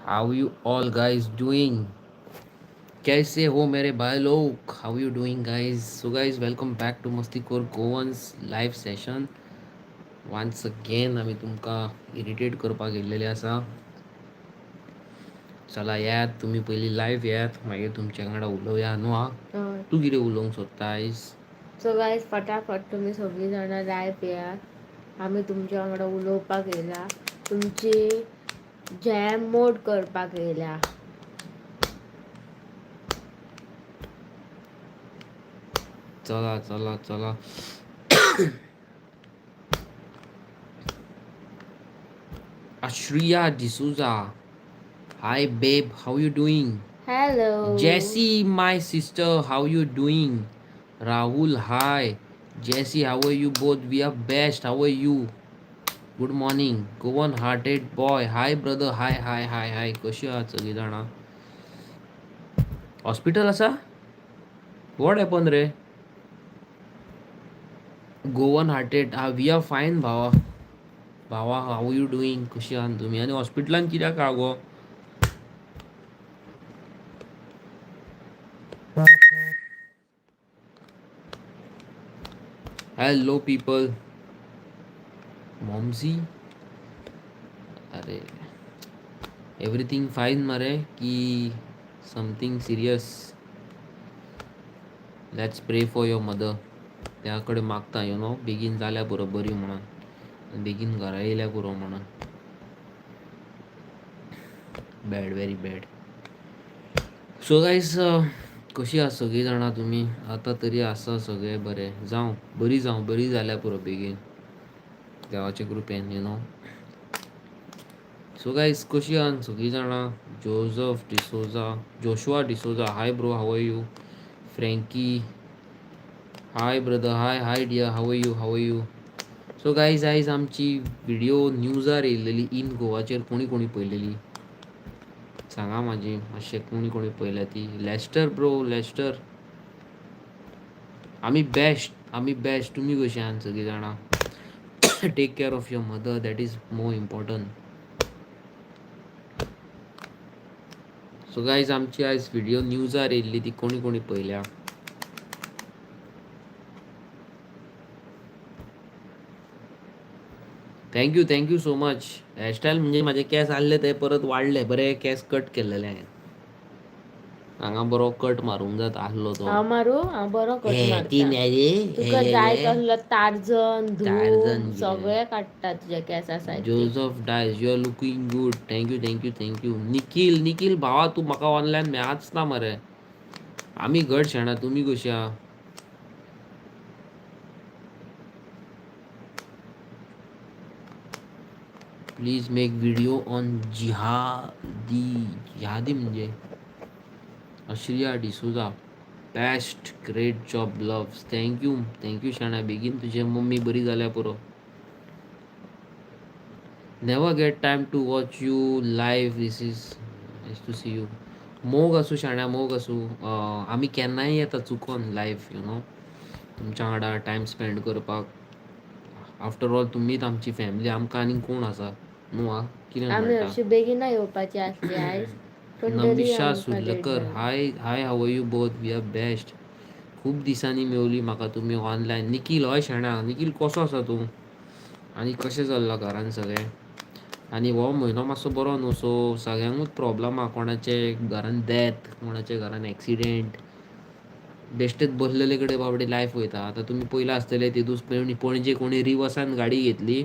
How you all guys doing? कैसे हो मेरे भाई लोग? How you doing guys? So guys, welcome back to Mastikhor Goans live session. Once again आमी तुमकां irritate करपाक येयल्लेले आसा. चला येयात तुमी पयलीं लायव्ह येयात, मागीर तुमच्या वांगडा उलोवया न्हू आं. हय. तूं कितें उलोवंक सोदता आयज? सो गायज, फटाफट तुमी सगळीं जाणां लायव्ह येयात. आमी तुमच्या वांगडा उलोवपाक येयला, तुमची जॅम मोड करपाक येयल्या. चला चला चला. Ashriya D'Souza, hi babe, how you doing? Hello. Jessie, my sister, how you doing? Rahul, hi. Jessie, how are you both? We are best. How are you? Good morning. Goan hearted boy, hi brother. Hi hi hi hi. कशी आहात सगळीं जाणां? Hospital आसा? What happen रे? Goan hearted, हा, we are fine भावा. भावा, how you doing? कशी आहात तुमी? आनी हॉस्पिटलान कित्याक आहा गो? Hello people. मॉमसी, अरे एवरीथींग फायन मरे की something serious? Let's pray for your mother. त्या कडेन मागता, you know, बेगीन जाल्या पुरो बरी म्हणून, आनी बेगीन घरा येयल्या पुरो म्हणून. Bad, very bad. So guys, कशी आसा सगळीं जाणां तुमी? आतां तरी आसा सगळे बरे. जावं बरी, जावं बरी जाल्या पुरो बेगीन देवाचे कृपेन, you know. So guys, कशी आहात सगळीं जाणां? Joseph D'Souza, Joshua D'Souza, hi bro, how are you? Frankie, hi brother, hi hi dear, how are you, how are you? So guys, आयज आमची व्हिडिओ न्यूजार येयलेली इन गोवाचेर. कोणी कोणी पळयलेली सांगा म्हाजी मातशें, कोणी कोणी पळयल्या ती? लेस्टर ब्रो, लेस्टर, आमी बेस्ट, आमी बेस्ट. तुमी कशी आहात सगळीं जाणां? Take care of your mother, that is more important. So guys, आमची आयज व्हिडिओ न्यूजार येयल्ली ती कोणी कोणी पळयल्या? Thank you, thank you so much. Hairstyle म्हणजे माझे केस आहले ते परत वाडले. बरे केस कट केल्लेले हांवें. हांगा बरो कट मारूंक जाता आहलो तो. हांव मारू? हांव बरो कट हे मारता. तीन अरे. तुका जाय तसलो तारजन, धूम तारजन. सगळें काडटा तुज्या केसा सायडीक. Joseph Dias, you are looking good. Thank you, thank you, thank you. Nikhil, Nikhil भावा, तूं म्हाका ऑनलायन मेळच ना मरे. आमी घट शेणा, तुमी कशी आहा? Please make video on जिहादी. जिहादी म्हणजे? Ashriya D'Souza, best, great job, loves. Thank you, thank you शाणा. बेगीन तुजे मम्मी बरी जाल्या पुरो. Never get time to watch you live, this is nice to see you. मोग आसूं शाण्या, मोग आसूं. आमी केन्नाय येता चुकोन लायव्ह, you know, तुमच्या वांगडा टायम स्पेंड करपाक. आफ्टर ऑल तुमीच आमची फॅमिली, आमकां आनीक कोण आसा न्हू आं? कितें आमी म्हणटा? हरशीं बेगीन येवपाची आसली आयज, पूण तरी नमिशा आमकां लेट सुर्लकर, जालो. Hi hi, how are you both? We are best. खूब दिसांनी मेवली म्हाका तुमी ऑनलायन. निखील, हय शाणा. निखील, कसो आसा तूं आनी कशें चल्लां घरान सगळें? आनी हो म्हयनो मातसो बरो न्हू, सो सगळ्यांकूच प्रॉब्लम आहा. कोणाचे घरान डेथ, कोणाच्या घरान एक्सिडेंट. बेश्टेच बसलेले कडेन बाबडे लायफ वयता. आतां तुमी पयलां आसतलें, तेदूस पणजे कोणी रिवर्सान गाडी घेतली,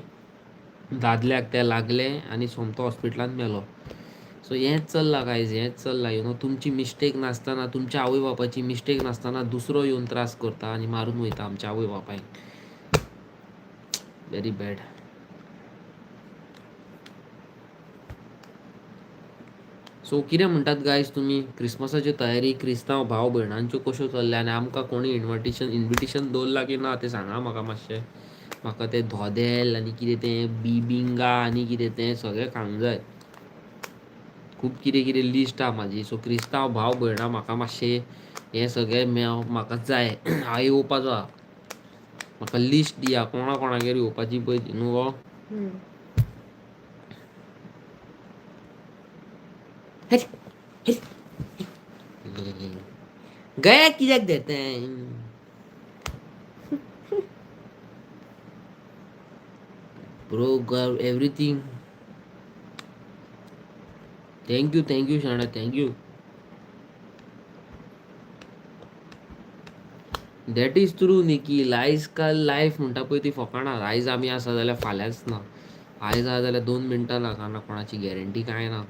दादल्याक तें लागलें आनी सोमतो हॉस्पिटलांत मेलो. सो हेंच चल्लां गायज, हेंच चल्लां, you know. तुमची मिस्टेक नासतना, तुमच्या आवय बापायची मिस्टेक नासतना दुसरो येवन त्रास करता आनी मारून वयता आमच्या आवय बापायक. Very bad. सो कितें म्हणटात गायज तुमी? क्रिसमसाच्यो तयारी क्रिस्तांव भाव भयणांच्यो कश्यो चल्ल्या आनी आमकां कोणी इन्विटेशन दवरलां की ना तें सांगा म्हाका मातशें. म्हाका तें धोदेल आनी कितें तें बिबिंगा आनी कितें तें सगळें खावंक जाय. खूब कितें कितें लिस्ट आहा म्हाजी. सो क्रिस्तांव भाव भयणां, म्हाका मातशें हें सगळें म्हाका जाय. हांव येवपाचो आहा. म्हाका लिस्ट दिया कोणा कोणागेर येवपाची पळय ती न्हू गो. गळ्याक कित्याक धरताय? Bro, everything. Thank you, thank you Shana, thank you. That is true Nikhil. आयज काल लायफ म्हणटा पळय ती फकाणां. आयज आमी आसा जाल्यार फाल्यांच ना, आयज आसा जाल्यार 2 मिनटां लागना, कोणाची गॅरंटी कांय ना.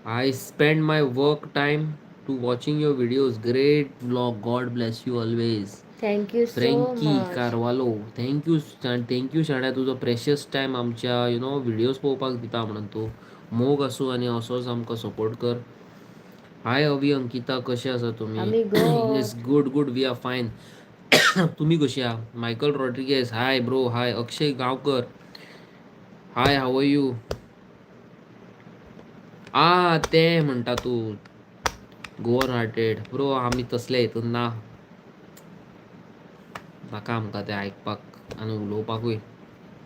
I spend my work time to watching your videos. Great vlog. God bless you always. Thank you so Frankie much. Carvalho, thank you, thank you शाण्या, तुजो प्रेशियस टायम आमच्या व्हिडियोज पळोवपाक दिता म्हणून. तूं मोग आसूं आनी असोच आमकां सपोर्ट कर. हाय अवी, अंकिता, कशें आसा तुमी? आमी good. Yes, good good, we are fine. तुमी कशी आहा? Michael Rodrigues, hi bro. Hi Akshay Gaonkar, hi, how are you? आ ते म्हणटा तूं गोवन हार्टेड ब्रो, आमी तसले हितून ना, नाका आमकां तें आयकपाक आनी उलोवपाकूय,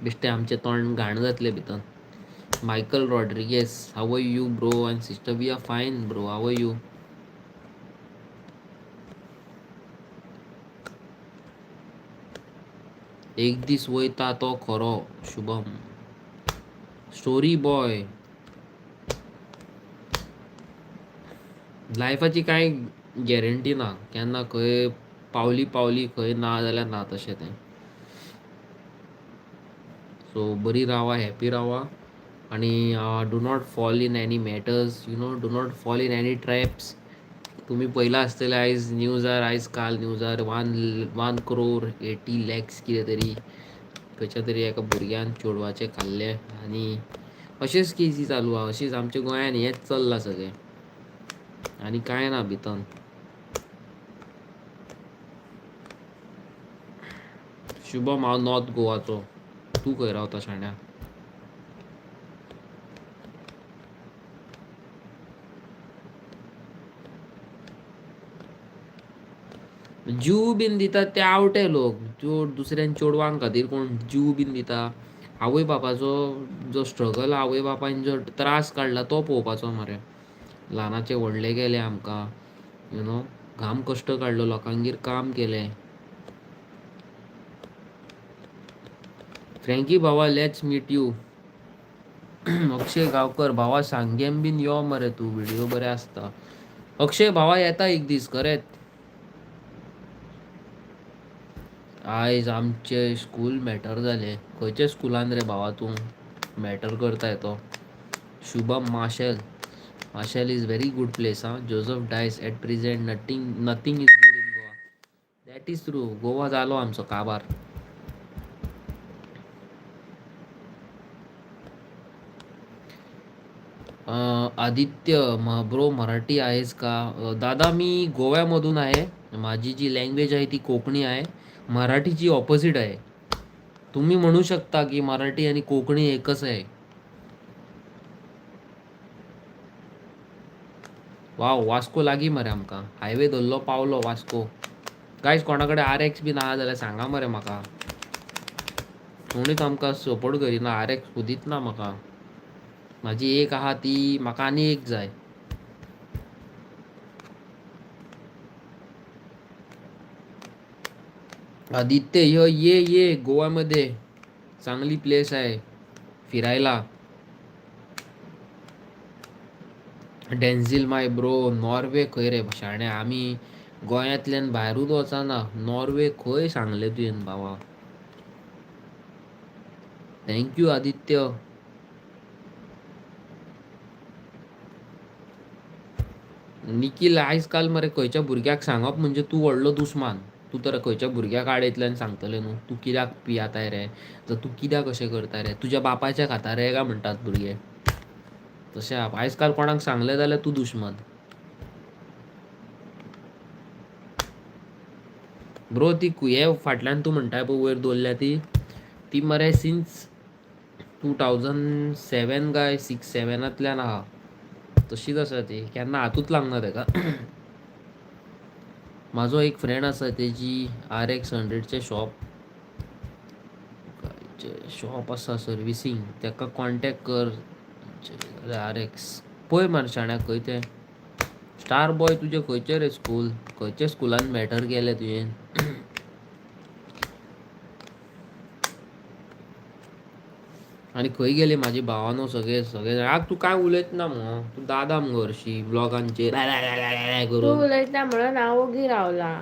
बेश्टें आमचें तोंड घाण जातलें भितर. Michael Rodrigues, how are you bro and sister? We are fine bro, how are you? एक दीस वयता तो खरो. शुभम स्टोरी बॉय, लायफाची कांय गॅरंटी ना, केन्ना खंय पावली पावली खंय ना जाल्यार ना, तशें तें. सो बरी रावा, हॅपी रावा आनी do not fall in any matters, do not fall in any traps. तुमी पळयलां आसतलें आयज न्यूजार, आयज काल न्यूजार 1 crore 80 lakhs कितें तरी खंयच्या तरी एका भुरग्यान चेडवाचें खाल्लें आनी अशेंच केसी चालू आहा. अशीच आमच्या गोंयान हेंच चल्लां सगळें आनी कांय ना भितर. शुभम, हांव नॉर्थ गोवाचो, तूं खंय रावता शाण्या? जीव बीन दितात ते आवटे लोक, त्यो दुसऱ्यान चेडवां खातीर कोण जीव बीन दिता? आवय बापाचो जो स्ट्रगल, आवय बापायन जो त्रास काडला तो पळोवपाचो मरे. ल्हानाचे व्हडले केले आमकां, घाम कश्ट काडलो, लोकांगेर काम केलें. फ्रँकी भावा, let's meet you. Akshay Gaonkar भावा, सांगेम बीन यो मरे तूं, व्हिडिओ बरे आसता. अक्षय भावा, येता एक दीस खरेंच. आयज आमचे स्कूल मॅटर जालें. खंयच्या स्कुलान रे भावा तूं मॅटर करताय तो? Shubham, Mashel. Mashel is very good place. हां, Joseph Dias, at present nothing, nothing is good in Goa. That is true. Goa जालो आमचो काबार. आदित्य ब्रो, मराठी आहेस का? दादा, मी गोव्यामधून आहे. माझी जी लँग्वेज आहे ती कोकणी आहे, मराठीची ऑपोजिट आहे. तुम्ही म्हणू शकता की मराठी आणि कोकणी एकच आहे. वाव, वास्को लागीं मरे आमकां, हायवे धरलो पावलो वास्को. गायज, कोणा कडेन आर एक्स बीन आहा जाल्यार सांगा मरे म्हाका. कोणूच आमकां सपोर्ट करिना, आर एक्स सोदीत ना म्हाका. म्हाजी एक आहा ती म्हाका आनी एक जाय. आदित्य, य ये ये गोव्यामध्ये, चांगली प्लेस आहे फिरायला. डेन्झिल माय ब्रो, नॉर्वे खंय रे शाणे? आमी गोंयांतल्यान भायरूच वचना, नॉर्वे खंय सांगलें तुवें बाबा? Thank you Aditya. Nikhil, आयज काल मरे खंयच्या भुरग्याक सांगप म्हणजे तूं व्हडलो दुस्मान. तूं तर खंयच्या भुरग्याक आडयतले आनी सांगतले न्हू, तूं कित्याक पियाताय रे, जावं तूं कित्याक अशें करता रे, तुज्या बापायच्या खाता रे काय म्हणटात भुरगे. तशें आयज काल कोणाक सांगलें जाल्यार तूं दुश्मन. ब्रो, ती हे फाटल्यान तूं म्हणटाय पळय वयर दवरल्या ती, ती मरे सिन्स 2007 काय 6 7नांतल्यान आहा, तशीच आसा ती, केन्ना हातूच लागना तेका. म्हाजो एक फ्रेंड आसा, तेजी आर एक्स 100चें शॉप. शॉप आसा सर्विसींग ताका कॉन्टेक्ट कर. RX पळय मरे शाण्या, खंय तें. स्टार बॉय, तुजें खंयचें रे स्कूल? खंयच्या स्कुलान मॅटर केलें तुवें? आनी खंय गेले म्हाजी भावानो सगळे सगळे? आग, तूं कांय उलयत ना मुगो. तूं दादा मुगो हरशी ब्लॉगांचेर तूं करून. उलयता म्हणून हांव ओगी रावला.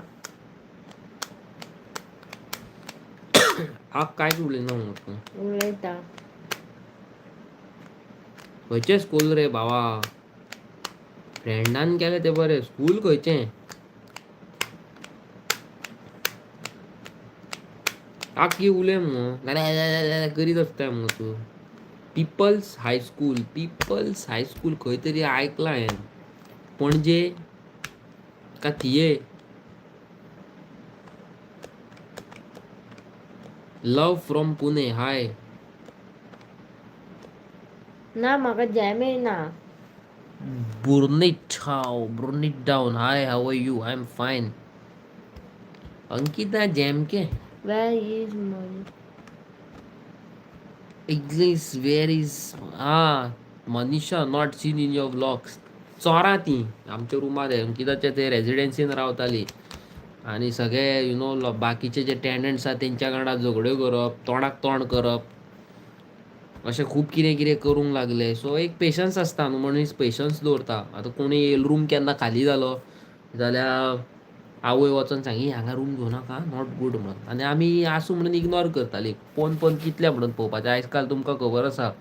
आग, कांयच उलयना मुगो तूं. उलयता. खंयचें स्कूल रे भावा? फ्रेंडान केलें तें बरें. स्कूल खंयचें? आग, उलय मुगो, करीत आसताय मुगो तूं. People's high school. People's high school खंय तरी आयकलां हांवें. पणजे का थिये? Love from Pune, hi. ना, म्हाका जॅम येयना. Burnit how Burnit down. Hi, how are you? I am fine. Ankita जॅमके. Where is money? English, where is हा Manisha? Not seen in your vlogs. चोरां ती आमच्या रुमार. अंकिताच्या ते रेजिडेन्सीन रावताली आनी सगळे you know बाकीचे जे टेनंट्स आसा तेंच्या वांगडा झगड्यो करप, तोंडाक तोंड करप, अशें खूब कितें कितें करूंक लागले. सो एक पेशन्स आसता न्हू, मनीस पेशन्स दवरता. आतां कोणूय रूम केन्ना खाली जालो जाल्यार आवय वचोन सांगी, हांगा रूम घेवं नाका, not good म्हणून. आनी आमी आसूं म्हणून इग्नोर करताली. पळोवन पळोवन कितलें म्हणून पळोवपाचें? आयज काल तुमकां खबर आसा,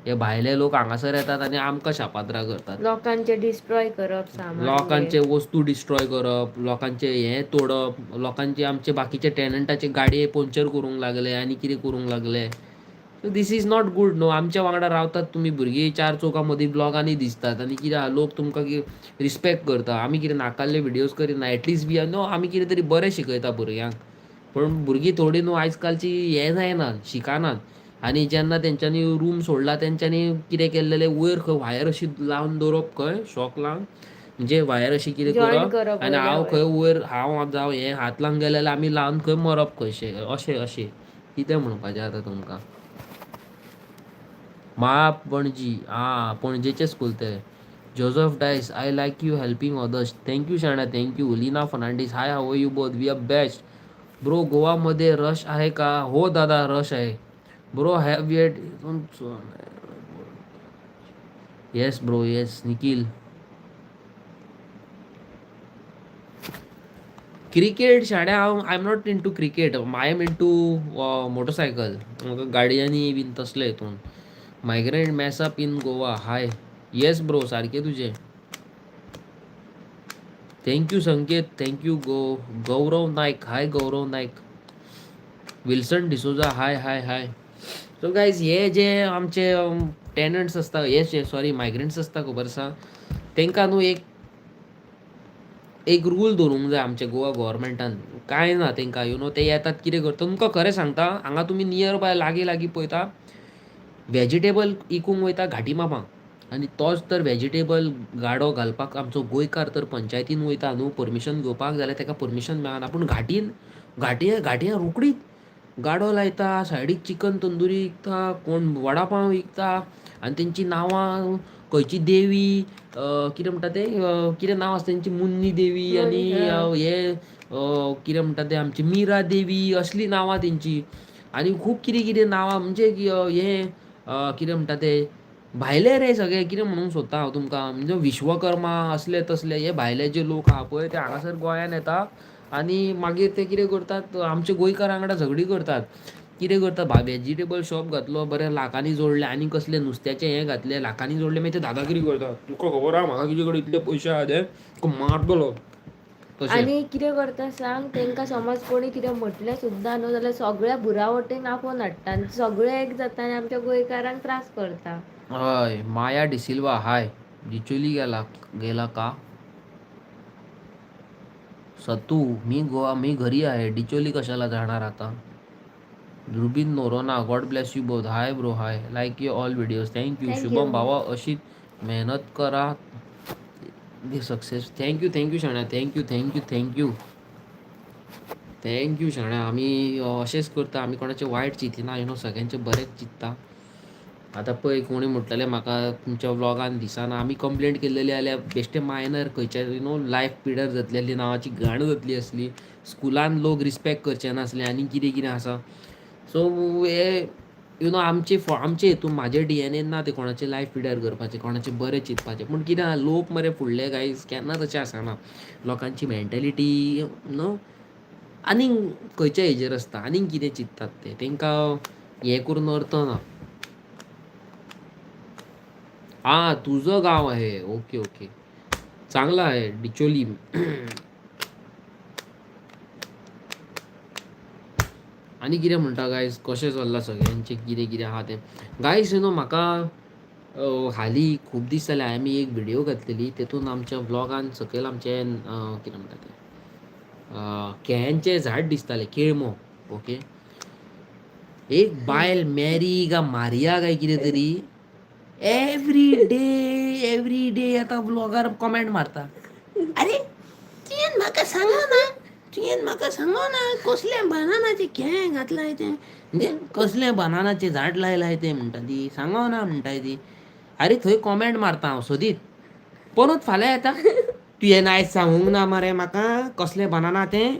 हे भायले लोक हांगासर येतात आनी आमकां शापात्रां करतात. लोकांचे डिस्ट्रॉय करप सामान. लोकांचे वस्तू डिस्ट्रॉय करप, लोकांचे हें तोडप, लोकांचे, आमचे बाकीचे टेनंटाचे गाडये पंक्चर करूंक लागले आनी कितें करूंक लागले. So this is not good न्हू. आमच्या वांगडा रावतात तुमी भुरगीं, चार चौगां मदीं ब्लॉगांनी दिसतात आनी कितें आहा, लोक तुमकां रिस्पेक्ट करता. आमी कितें नाकाल्ले व्हिडियोज करिना. एटलिस्ट we know आमी कितें तरी बरें शिकयता भुरग्यांक. पूण भुरगीं थोडीं न्हू आयज कालची हें जायना, शिकनात. आनी जेन्ना तेंच्यांनी रूम सोडला, तेंच्यांनी कितें केल्लेलें, वयर खंय वायर अशी लावन दवरप, खंय शॉक लावन, म्हणजे वायर अशी कितें जॉईन करप करप आनी वयल्या हांव वयर. खंय वयर हांव जावं हें हात लावन गेले जाल्यार आमी लावन खंय मरप खंयशें अशें अशें. कितें म्हणपाचें आतां तुमकां? मा पणजी, आं, पणजेचें स्कूल तें. Joseph Dias, I like you helping others. Thank you शाण्या, thank you. Leena Fernandes, hi, how you both? We are best bro. गोवामध्ये रश आहे का? हो दादा, रश आहे. Bro, have yet? Yes bro, yes. Nikhil, cricket शाण्या, हांव I am not into cricket. I am into motorcycle. म्हाका गाडयांनी बीन तसले हितून. Migrant mess up in Goa, hi. Yes bro, सारकें तुजें. Thank you Sanket, thank you. Go Gaurav Naik, hi Gaurav Naik. Wilson D'Souza, hi hi hi. So guys, हे जे आमचे tenants आसता, हे सॉरी, मायग्रंट्स आसता, खबर आसा, तांकां न्हू एक एक रूल दवरूंक जाय आमच्या गोवा गोवोरमेंटान. कांय ना तांकां, you know ते येतात, कितें करता. तुमकां खरें सांगता, हांगा तुमी नियर बाय लागीं लागीं पळयता, वेजिटेबल इकूंक वयता घाटी मापा आनी तोच तर वेजिटेबल गाडो घालपाक आमचो गोंयकार तर पंचायतीन वयता न्हू परमिशन घेवपाक जाल्यार ताका परमिशन मेळना. पूण घाटीन घाटी घाटयान रोखडीच गाडो लायता, सायडीक चिकन तंदुरी विकता, कोण वडा पाव विकता आनी तेंची नांवां खंयची देवी, कितें म्हणटा ते, कितें नांव आसता तेंची, मुन्नी देवी आनी हे कितें म्हणटा ते, आमची मिरा देवी, असली नांवां तेंची. आनी खूब कितें कितें नांवां, म्हणजे हें कितें म्हणटा ते, भायले रे सगळे. कितें म्हणूंक सोदता हांव तुमकां, म्हणजे विश्वकर्मा असले तसले हे भायले जे लोक आहा पळय, ते हांगासर गोंयान येता आनी मागीर ते कितें करतात, आमचे गोंयकारां वांगडा झगडीं करतात. कितें करता, वेजिटेबल शॉप घातलो, बरें लाखांनी जोडले, आनी कसलें नुस्त्याचें हें घातलें, लाखांनी जोडलें, मागीर ते दादागिरी करतात. तुका खबर आहा म्हाका तुजे कडेन इतले पयशे आहा ते? तुका मारतलो तशें. आनी कितें करता सांग, तांकां समज कोणी कितें म्हटलें सुद्दां न्हू जाल्यार सगळ्या भुरा वटेन आपोवन हाडटा आनी सगळे एक जाता आनी आमच्या गोंयकारांक त्रास करता. हय. माया डिसिल्वा, हाय. डिचोली गेला गेला का? सतू, मी गोवा, मी घरी आहे. डिचोली कशाला जाणार आता? Rubin Noronha, God bless you both. Hi bro, hi. Like you all videos. Thank you. Thank you. Shubham भावा, अशीच मेहनत करा, success. Thank you, thank you शाण्या, thank you, thank you, thank you. Thank you शाण्या. आमी अशेंच करता, आमी कोणाचें वायट चिंतिना, you know, सगळ्यांचें बरेंच चिंत्ता. आतां पळय कोणी म्हटलेलें म्हाका तुमच्या व्लॉगान दिसना, आमी कंप्लेंट केल्लेली जाल्यार बेश्टे मायनर खंयच्या you know life पिडर जातली आसली, नांवाची घाण जातली आसली, स्कुलान लोक रिस्पेक्ट करचे नासले आनी कितें कितें आसा. सो हे you know आमचे आमचे हितून म्हाजे डीएनएन ना ते कोणाचें लायफ पिड्यार करपाचें, कोणाचें बरें चिंतपाचें. पूण कितें आहा, लोक मरे फुडले गायज केन्ना तशें आसना. लोकांची मेंटेलिटी you know आनीक खंयच्या हेजेर आसता, आनीक कितें चिंततात ते, तांकां हें करून अर्थ ना. हां, तुझं गाव आहे, ओके ओके, चांगलं आहे डिचोली. आनी कितें म्हणटा गायज, कशें चल्लां सगळ्यांचें, कितें कितें आहा तें गायज. You know म्हाका हालीं खूब दीस जाले हांवें एक व्हिडियो घातलेली, तेतून आमच्या व्लॉगान सकयल आमचें कितें म्हणटा तें केळ्यांचें झाड दिसतालें, केळमो. ओके, एक बायल मॅरी काय मारिया काय कितें तरी एवरी डे आतां व्लॉगार कॉमेंट मारता, अरे तुवें म्हाका सांगो ना, तुवें म्हाका सांगो ना कसलें बनानाचें केळें घातलां तें, म्हणजे कसलें बनानाचें झाड लायलां तें म्हणटा ती, सांगो ना म्हणटा ती. अरे थंय कॉमेंट मारता हांव सोदीत, परत फाल्यां येता, तुवें आयज सांगूंक ना मरे म्हाका कसलें बनाना तें,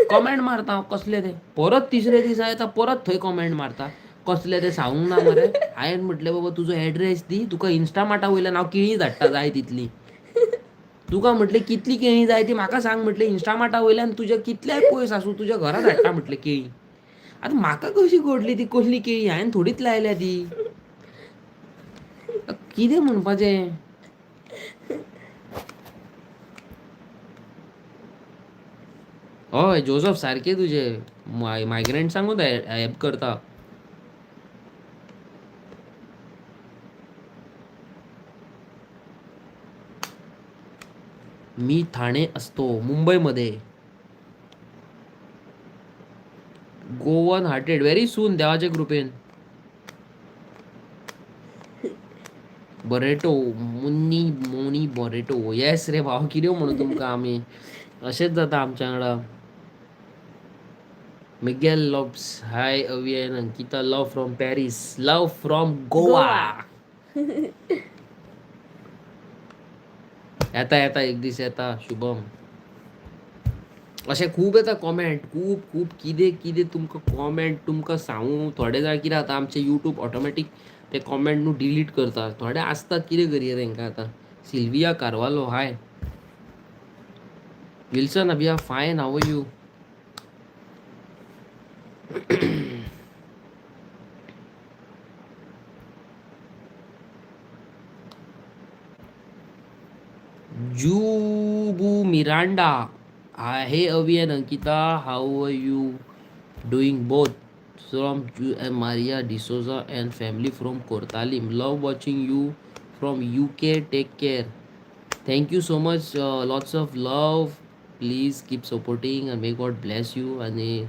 कॉमेंट मारता हांव कसलें तें. परत तिसरे दिसा येता, परत थंय कॉमेंट मारता कसलें तें सांगूंक ना मरे. हांवें म्हटलें बाबा तुजो एड्रेस दी, तुका इन्स्टामार्टा वयल्यान हांव केळीं धाडटा जाय तितली. तुका म्हटलें कितली केळीं जाय ती म्हाका सांग म्हटलें, इन्स्टामार्टा वयल्यान तुज्या कितल्याय पयस आसूं तुज्या घरा धाडटा म्हटलें केळीं. आतां म्हाका कशी कळटली ती कसली केळीं, हांवें थोडीच लायल्या ती. कितें म्हणपाचें. हय जोजफ सारकें तुजें, मायग्रंट्सांकूच हेल्प करता. मी ठाणे असतो मुंबईमध्ये. गोवन हार्टेड व्हेरी सून देवाचे कृपेन. बरेटो मुन्नी मोनी बरेटो, येस रे भाव, कितें म्हणू तुमकां, आमी अशेंच जाता आमच्या वांगडा. Miguel Lopes, hi Avi and Ankita, love from Paris, love from Goa. येता येता एक दीस येता शुभम. अशें खूब येता कॉमेंट, खूब खूब कितें कितें तुमकां कॉमेंट तुमकां सांगू. थोडे जाण कितें जाता, आमचें यूट्यूब ऑटोमॅटीक ते कॉमेंट न्हू डिलीट करता, थोडे आसता कितें करया तेंकां आतां. Sylvia Carvalho, hi. Wilson Abhiya, fine, how are you? Jubu Miranda, hey Avi and Ankita, how are you doing both? From Maria D'Souza and family from Cortalim. Love watching you from UK. Take care. Thank you so much. Lots of love. Please keep supporting and may God bless you. आणि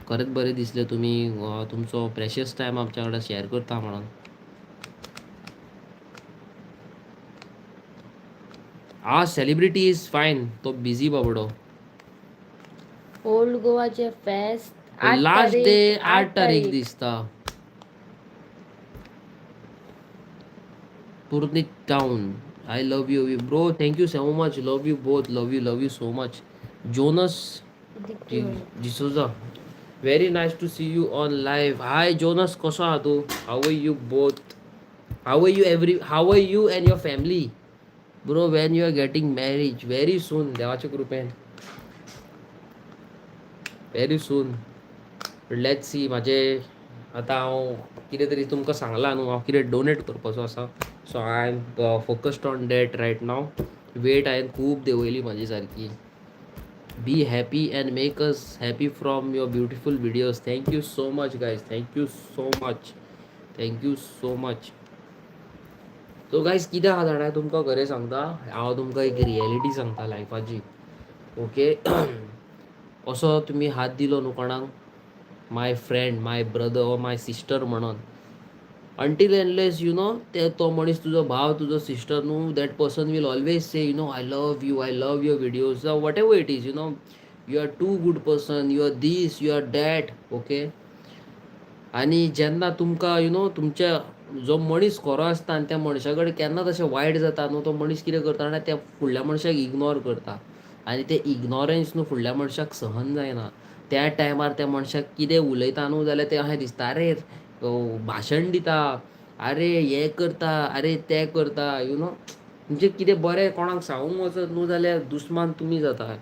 खरेंच बरें दिसलें तुमी तुमचो precious time आमच्या वांगडा share करता म्हणून. आ सेलिब्रिटी is fine, तो बिजी बाबडो. ओल्ड गोवाचे फेस्त 8 लास्ट डे तारीख, 8 तारीख दिसता. Purnik town, I love you bro, thank you so much, love you both, love you, love you so much. Jonas D'Souza, very nice to see you on live. Hi Jonas, कसो आहा तूं? How are you both? How are you every, how are you and your family bro? When you are getting marriage? Very soon, देवाच्या कृपेन very soon. Let's see. म्हाजे आतां हांव कितें तरी तुमकां सांगलां न्हू, हांव कितें डोनेट करपाचो आसा, so I am focused on that right now. Weight हांवें खूब देंवयली म्हाजी सारकी. Be happy and make us happy from your beautiful videos. Thank you so much guys, thank you so much, thank you so much. So guys कितें आहा जाणा, तुमकां खरें सांगता, हांव तुमकां एक रियलिटी सांगता लायफाची. ओके, असो तुमी हात दिलो न्हू कोणाक, my friend, my brother or my sister म्हणून, until unless you know ते तो मनीस तुजो भाव, तुजो सिस्टर न्हू, that person will always say, you know, I love you, I love your videos, whatever it is, you know, You are too good person, you are this, you are that. Okay, आनी जेन्ना तुमकां you know तुमच्या जो मनीस खरो आसता आनी त्या मनशा कडेन केन्ना तशें वायट जाता न्हू, तो मनीस कितें करता जाणा, त्या फुडल्या मनशाक इग्नोर करता आनी तें इग्नोरन्स न्हू फुडल्या मनशाक सहन जायना. त्या टायमार त्या मनशाक कितें उलयता न्हू जाल्यार तें अशें दिसता, आरे भाशण दिता, आरे हें करता, आरे तें करता, you know म्हणजे कितें बरें कोणाक सांगूंक वचत न्हू जाल्यार दुस्मान तुमी जाता.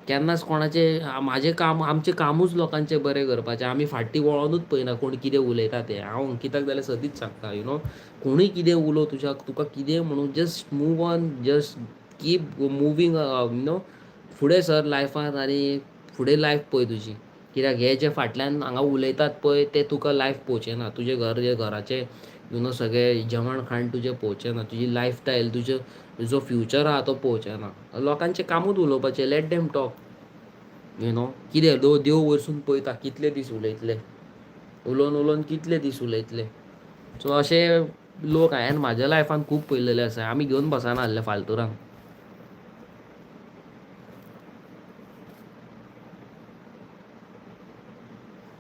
केन्नाच कोणाचें म्हाजें काम, आमचें कामूच लोकांचें बरें करपाचें, आमी फाटीं वळोनूच पळयना कोण कितें उलयता तें. हांव अंकिताक जाल्यार सदींच सांगता, you know कोणूय कितें उलोवं तुज्या, तुका कितें म्हणूं, just move on, just keep moving, you know फुडें सर लायफान आनी फुडें लायफ पळय तुजी. कित्याक हे जे फाटल्यान हांगा उलयतात पळय ते तुका लायफ पळोवचें ना, तुजें घर, जे घराचें you know सगळें जेवण खाण तुजें पळोवचें ना, तुजी लायफस्टायल, तुजो जो फ्युचर आहा तो पळोवचें ना. लोकांचें कामूच उलोवपाचें, let them talk, you know. कितें देव वयरसून पळयता कितले दीस उलयतले, उलोवन उलोवन कितले दीस उलयतले. सो अशे लोक हांवें म्हाज्या लायफान खूब पळयलेले आसा. आमी घेवन बसना आसले फालतुरांक.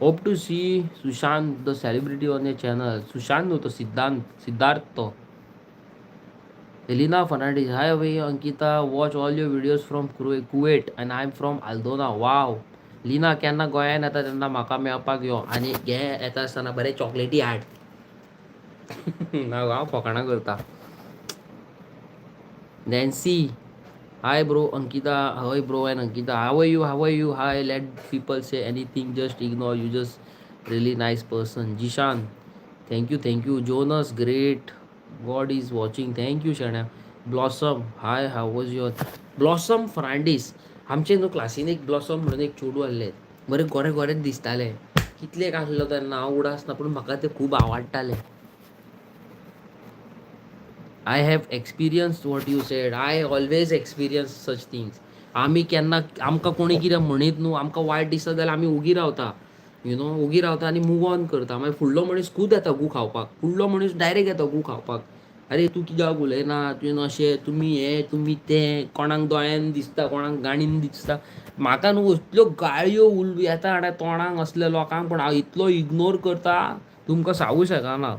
Hope to see Sushant the celebrity on your channel. Sushant न्हू तो, सिद्धांत, सिद्धार्थ तो. Elina Fernandes, hi Abhay, Ankita, watch all your videos from Kuwait and I am from Aldona. Wow Lina, केन्ना गोंयान येता तेन्ना म्हाका मेळपाक यो आनी घे येता आसतना बरे चॉकलेटी हाड. ना हांव फकाणां करता. Nancy, hi bro Ankita, hi bro and Ankita, how are you, how are you, hi. Let people say anything, just ignore, you just really nice person. Jishan, thank you, thank you. Jonas, great, God is watching, thank you Shanya. Blossom, hi, how was your. Blossom Fernandes, आमचे न्हू क्लासीन एक blossom म्हणून एक चेडूं आहलें, बरें गोरें गोरेंच दिसतालें, कितलें आसलो तेन्ना हांव उडास ना, पूण म्हाका तें खूब आवडटालें. I have experience what you said, I always experience such things. आमी केन्ना आमकां कोणी कितें म्हणीत न्हू, आमकां वायट दिसत जाल्यार आमी ओगी रावता, you know ओगी रावता आनी मूव ऑन करता. मागीर फुडलो मनीस खूद येता गू खावपाक, फुडलो मनीस डायरेक्ट येता गू खावपाक, अरे तूं कित्याक उलयना, तुवें अशें, तुमी हें, तुमी तें, कोणाक दोळ्यान दिसता, कोणाक गाणीन दिसता. म्हाका न्हू असल्यो गाळयो येता जाणा तोंडाक असल्या लोकांक, पूण हांव इतलो इग्नोर करता तुमकां सांगूं शकना.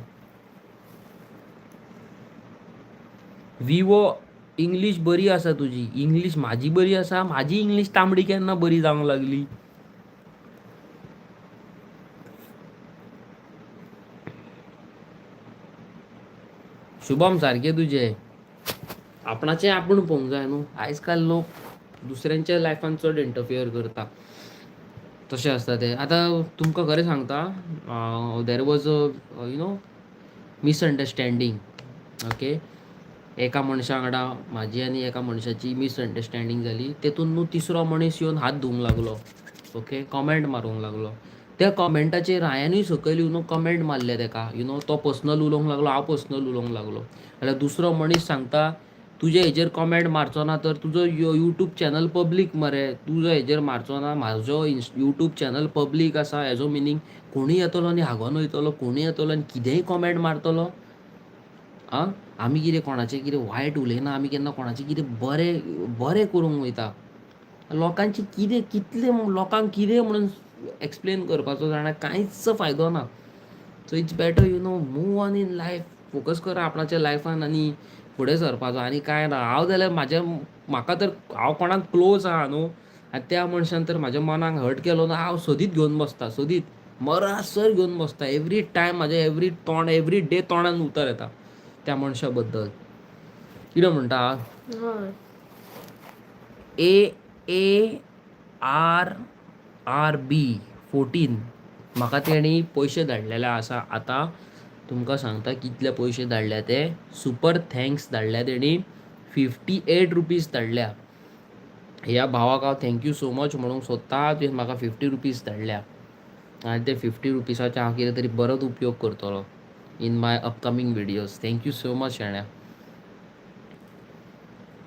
विवो इंग्लीश बरी आसा तुजी, इंग्लीश म्हाजी बरी आसा, म्हाजी इंग्लीश तांबडी केन्ना बरी जावंक लागली. शुभम सारकें तुजें, आपणाचें आपूण पळोवंक जाय न्हू. आयज काल लोक दुसऱ्यांच्या लायफान चड इंटरफियर करता, तशें आसता तें. आतां तुमकां खरें सांगता, there was a you know misunderstanding. Okay, एका मनशा वांगडा म्हाजी आनी एका मनशाची मिसअंडरस्टँडींग जाली, तेतून न्हू तिसरो मनीस येवन हात धुवंक लागलो. ओके, कॉमेंट मारूंक लागलो. त्या कॉमेंटाचेर हांवेंनूय सकयल you know comment मारले तेका, you know तो पर्सनल उलोवंक लागलो, हांव पर्सनल उलोवंक लागलो. जाल्यार दुसरो मनीस सांगता तुजे हेजेर कॉमेंट मारचो ना तर तुजो यूट्यूब चॅनल पब्लीक मरे, तुजो हेजेर मारचो ना, म्हाजो यूट्यूब चॅनल पब्लीक आसा, हेजो मिनींग कोणूय येतलो आनी हागोन वयतलो, कोणूय येतलो आनी कितेंय कॉमेंट मारतलो. आं, आमी कितें कोणाचें कितें वायट उलयना, आमी केन्ना कोणाचें कितें बरें बरें करूंक वयता. लोकांचें कितें कितलें लोकांक कितें म्हणून एक्सप्लेन करपाचो जाणा, कांयच फायदो ना. So it's better you know move on in life, focus करा आपणाच्या लायफान आनी फुडें सरपाचो आनी कांय ना. हांव जाल्यार म्हाज्या म्हाका तर हांव कोणाक क्लोज आहा न्हू आनी त्या मनशान तर म्हाज्या मनाक हर्ट केलो ना, हांव सदींच घेवन बसता, सदींच मरासर घेवन बसता. एवरी टायम म्हाजें एवरी तोंड एवरी डे तोंडान उतर येता त्या मनशा बद्दल. कितें म्हणटा? हय. A A R R B 14 म्हाका तेणी पयशे धाडलेले आसा. आतां तुमकां सांगता कितले पयशे धाडल्या ते. सुपर thanks धाडल्या तेणी, 58 रुपीज धाडल्या. ह्या भावाक हांव thank you so much म्हणूंक सोदता, तुवें म्हाका 50 रुपीज धाडल्या आनी ते 50 रुपीसाचे हांव कितें तरी बरोच उपयोग करतलो in my upcoming videos. Thank you so much शाण्या.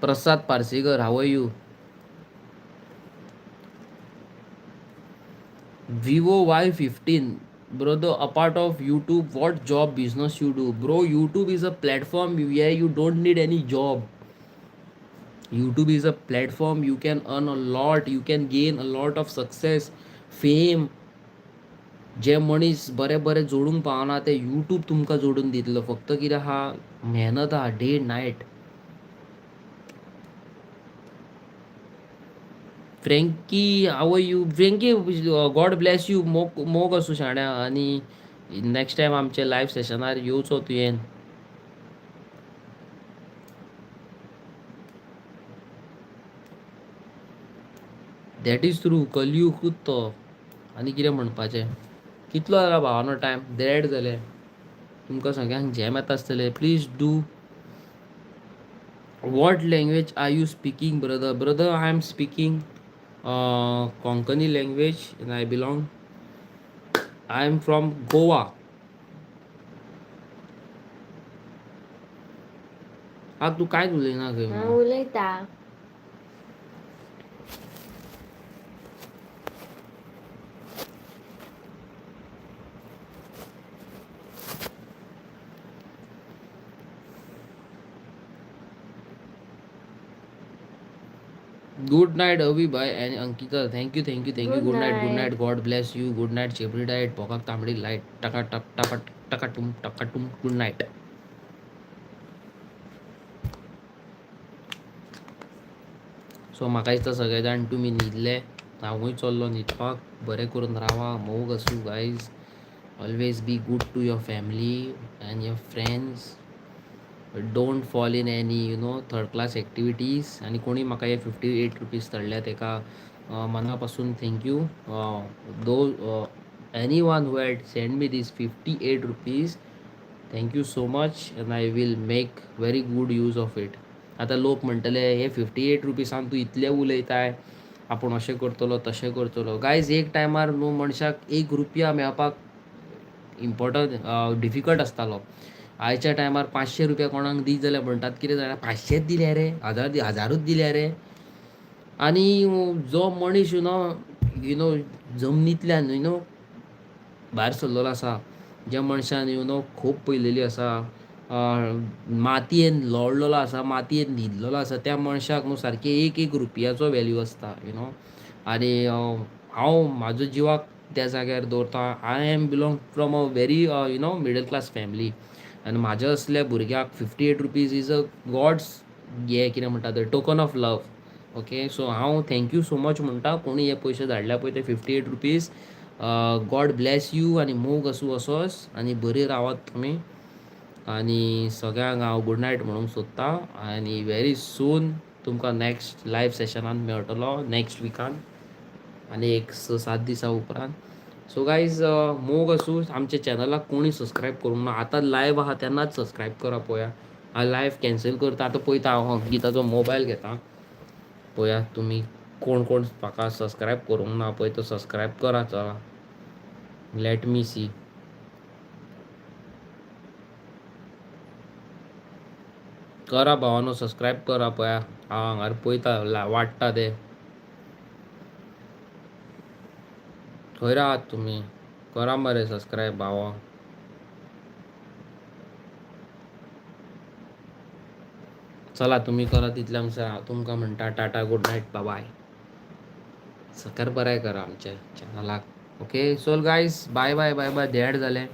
Prasad Parsekar, how are you? Vivo Y15, brother, apart of YouTube, what job business you do? Bro, YouTube is a platform where you don't need any job. YouTube is a platform, you can earn a lot, you can gain a lot of success, fame. जे मनीस बरे बरे जोडूंक पावना ते YouTube तुमकां जोडून दितलो. फक्त कितें आहा, मेहनत आहा, day night. Frankie, how are you? Frankie, God bless you. मोग मोग आसूं शाण्या. आनी नेक्स्ट टायम आमचे लायव सेशनार येवचो तुवें. That is true. कलयुगूच तो. आनी कितें म्हणपाचें? कितलो जाला भावानो टायम? 1:30 जाले. तुमकां सगळ्यांक जॅम येता आसतलें. Please do. What language are you speaking brother? Brother, I am speaking Konkani language and I am from Goa. आं, तूं कांयच उलयना खंय हांव म्हणून. उलयता. गुड नायट अवी भाय आनी Ankita. Thank you, thank you, thank you. Good good night, good night. Night. God bless you. Good night Chepri diet. पोकाक तांबडी लायट. टका टक टका टका टूम टका टूम. Good night. सो म्हाका दिसता सगळे जाण तुमी न्हिदले. हांवूय चल्लो न्हिदपाक. बरें करून रावा. मोग आसूं guys. Always be good to your family and your friends. Don't fall in any third class activities. आनी कोणी म्हाका हे 58 रुपीज धाडल्या तेका मना पासून thank you. Though any one who had send me these 58 rupees, thank you so much and I will make very good use of it. आतां लोक म्हणटले हे 58 रुपीसान तूं इतलें उलयताय, आपूण अशें करतलो तशें करतलो. गायज, एक टायमार न्हू मनशाक 1 रुपया मेळपाक इम्पोर्टंट डिफिकल्ट आसतालो. आयच्या टायमार 500 रुपया कोणाक दी जाल्यार म्हणटात कितें जाणा, 500 दिले रे, 1000 दिले रे. आनी जो मनीस you know जमनींतल्यान भायर सरलेलो आसा, ज्या मनशान खूब पळयलेली आसा, मातयेन लोळलेलो आसा, मातयेन न्हिदलेलो आसा, त्या मनशाक न्हू सारकें 1 1 रुपयाचो वेल्यू आसता आनी हांव म्हाजो जिवाक त्या जाग्यार दवरता. I am belong from a very middle class family. आनी म्हाज्या असल्या भुरग्याक 58 रुपीज is a God's हें कितें म्हणटा तें token of love. Okay, so हांव thank you so much म्हणटा कोणी हे पयशे धाडल्या पळय ते 58 रुपीज. गॉड ब्लेस you आनी मोग आसूं असोच आनी बरी रावात तुमी. आनी सगळ्यांक हांव गूड नायट म्हणूंक सोदता. आनी व्हेरी सून तुमकां नेक्स्ट लायव सेशनान मेळटलो नेक्स्ट विकान आनी एक 6-7 दिसां उपरांत. सो गायज, मोग आसूं. आमच्या चॅनलाक कोणी सबस्क्रायब करूंक ना, आतां लायव आहा तेन्नाच सबस्क्रायब करा पळोवया. हांव लायव कॅन्सल करता. आतां पळयता हांव अंकिताचो मोबायल घेता, पळया तुमी कोण कोण म्हाका सबस्क्रायब करूंक ना पळय तो सबस्क्रायब करा. चला, let me सी. करा भावानो, सबस्क्रायब करा पळया. हांव हांगार पळयता वाडटा ते. खंय राहात तुमी? करा मरे सबस्क्रायब भावा. चला तुमी करा, तितल्या म्हणसर हांव तुमकां म्हणटा टाटा, गुड नायट, बाय. सकर बरें करा आमच्या चॅनलाक. Okay, so guys, bye bye bye bye. 1:30 जालें.